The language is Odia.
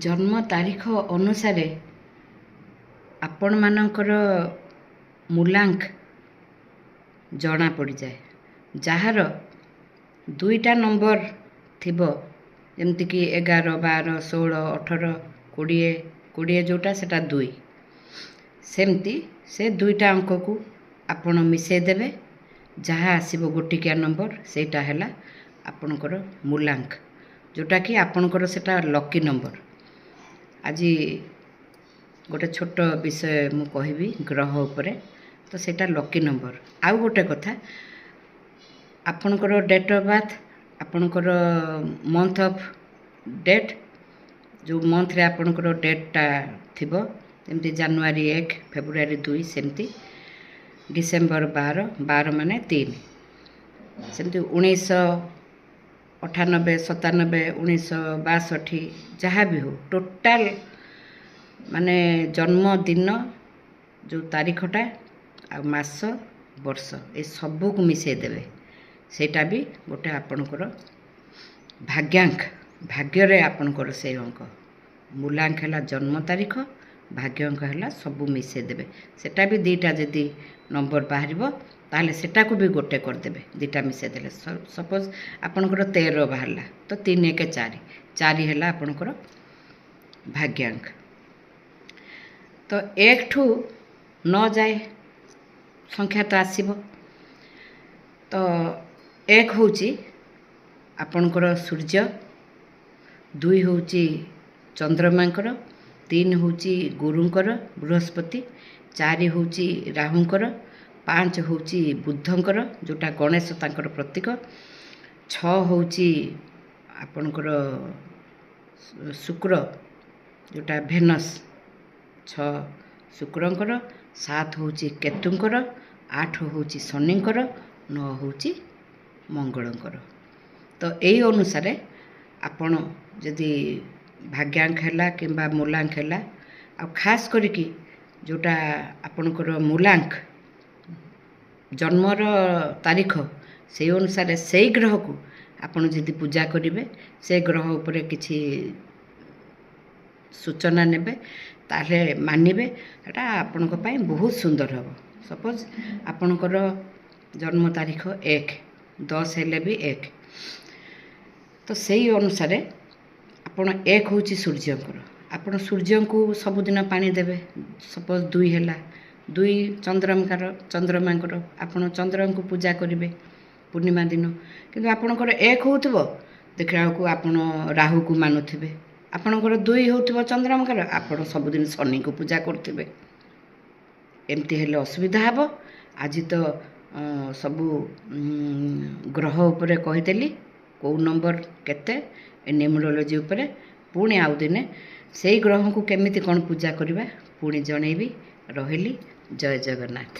ଜନ୍ମ ତାରିଖ ଅନୁସାରେ ଆପଣମାନଙ୍କର ମୂଲାଙ୍କ ଜଣା ପଡ଼ିଯାଏ। ଯାହାର ଦୁଇଟା ନମ୍ବର ଥିବ, ଯେମିତିକି 11, 12, 16, 18, 20, 20 ଯେଉଁଟା ସେଟା 2, ସେମିତି ସେ ଦୁଇଟା ଅଙ୍କକୁ ଆପଣ ମିଶାଇ ଦେବେ, ଯାହା ଆସିବ ଗୋଟିକିଆ ନମ୍ବର, ସେଇଟା ହେଲା ଆପଣଙ୍କର ମୂଲାଙ୍କ, ଯେଉଁଟାକି ଆପଣଙ୍କର ସେଇଟା ଲକି ନମ୍ବର। ଆଜି ଗୋଟେ ଛୋଟ ବିଷୟ ମୁଁ କହିବି ଗ୍ରହ ଉପରେ, ତ ସେଇଟା ଲକି ନମ୍ବର। ଆଉ ଗୋଟେ କଥା, ଆପଣଙ୍କର ଡେଟ୍ ଅଫ୍ ବାର୍ଥ, ଆପଣଙ୍କର ମନ୍ଥ ଅଫ୍ ଡେଟ୍, ଯେଉଁ ମନ୍ଥରେ ଆପଣଙ୍କର ଡେଟ୍ଟା ଥିବ, ଯେମିତି ଜାନୁଆରୀ 1, ଫେବୃଆରୀ 2, ସେମିତି ଡିସେମ୍ବର 12, 12 ମାନେ 3, ସେମିତି 1998, 97, 1962, ଯାହା ବି ହଉ, ଟୋଟାଲ୍ ମାନେ ଜନ୍ମଦିନ ଯେଉଁ ତାରିଖଟା ଆଉ ମାସ ବର୍ଷ ଏ ସବୁକୁ ମିଶାଇ ଦେବେ, ସେଇଟା ବି ଗୋଟେ ଆପଣଙ୍କର ଭାଗ୍ୟାଙ୍କ, ଭାଗ୍ୟରେ ଆପଣଙ୍କର ସେଇ ଅଙ୍କ। ମୂଲାଙ୍କ ହେଲା ଜନ୍ମ ତାରିଖ, ଭାଗ୍ୟାଙ୍କ ହେଲା ସବୁ ମିଶାଇ ଦେବେ। ସେଟା ବି ଦୁଇଟା ଯଦି ନମ୍ବର ବାହାରିବ, ତାହେଲେ ସେଟାକୁ ବି ଗୋଟେ କରିଦେବେ, ଦୁଇଟା ମିଶାଇ ଦେଲେ। ସପୋଜ୍ ଆପଣଙ୍କର 13 ବାହାରିଲା, ତ 3 1 4, 4 ହେଲା ଆପଣଙ୍କର ଭାଗ୍ୟାଙ୍କ। ତ 1ଠୁ 9 ଯାଏ ସଂଖ୍ୟା ତ ଆସିବ। ତ 1 ହେଉଛି ଆପଣଙ୍କର ସୂର୍ଯ୍ୟ, 2 ହେଉଛି ଚନ୍ଦ୍ରମାଙ୍କର, 3 ହେଉଛି ଗୁରୁଙ୍କର ବୃହସ୍ପତି, 4 ହେଉଛି ରାହୁଙ୍କର, 5 ହେଉଛି ବୁଧଙ୍କର, ଯେଉଁଟା ଗଣେଶ ତାଙ୍କର ପ୍ରତୀକ, 6 ହେଉଛି ଆପଣଙ୍କର ଶୁକ୍ର, ଯେଉଁଟା ଭେନସ୍, 6 ଶୁକ୍ରଙ୍କର, 7 ହେଉଛି କେତୁଙ୍କର, 8 ହେଉଛି ଶନିଙ୍କର, 9 ହେଉଛି ମଙ୍ଗଳଙ୍କର। ତ ଏଇ ଅନୁସାରେ ଆପଣ ଯଦି ଭାଗ୍ୟାଙ୍କ ହେଲା କିମ୍ବା ମୂଲାଙ୍କ ହେଲା, ଆଉ ଖାସ୍ କରିକି ଯେଉଁଟା ଆପଣଙ୍କର ମୂଲାଙ୍କ ଜନ୍ମର ତାରିଖ, ସେଇ ଅନୁସାରେ ସେଇ ଗ୍ରହକୁ ଆପଣ ଯଦି ପୂଜା କରିବେ, ସେ ଗ୍ରହ ଉପରେ କିଛି ସୂଚନା ନେବେ, ତାହେଲେ ମାନିବେ, ଏଇଟା ଆପଣଙ୍କ ପାଇଁ ବହୁତ ସୁନ୍ଦର ହେବ। ସପୋଜ୍ ଆପଣଙ୍କର ଜନ୍ମ ତାରିଖ 1, 10 ହେଲେ ବି 1, ତ ସେଇ ଅନୁସାରେ ଆପଣ 1 ହେଉଛି ସୂର୍ଯ୍ୟଙ୍କର, ଆପଣ ସୂର୍ଯ୍ୟଙ୍କୁ ସବୁଦିନ ପାଣି ଦେବେ। ସପୋଜ୍ 2 ହେଲା, 2 ଚନ୍ଦ୍ରଙ୍କର, ଚନ୍ଦ୍ରମାଙ୍କର, ଆପଣ ଚନ୍ଦ୍ରଙ୍କୁ ପୂଜା କରିବେ ପୂର୍ଣ୍ଣିମା ଦିନ। କିନ୍ତୁ ଆପଣଙ୍କର 1 ହେଉଥିବ, ଦେଖିଲା ବେଳକୁ ଆପଣ ରାହୁକୁ ମାନୁଥିବେ। ଆପଣଙ୍କର 2 ହେଉଥିବ ଚନ୍ଦ୍ରମାଙ୍କର, ଆପଣ ସବୁଦିନ ଶନିଙ୍କୁ ପୂଜା କରୁଥିବେ। ଏମିତି ହେଲେ ଅସୁବିଧା ହେବ। ଆଜି ତ ସବୁ ଗ୍ରହ ଉପରେ କହିଦେଲି, କେଉଁ ନମ୍ବର କେତେ, ଏ ନ୍ୟୁମରୋଲୋଜି ଉପରେ। ପୁଣି ଆଉ ଦିନେ ସେଇ ଗ୍ରହଙ୍କୁ କେମିତି କ'ଣ ପୂଜା କରିବା ପୁଣି ଜଣେଇବି। ରହିଲି, ଜୟ ଜଗନ୍ନାଥ।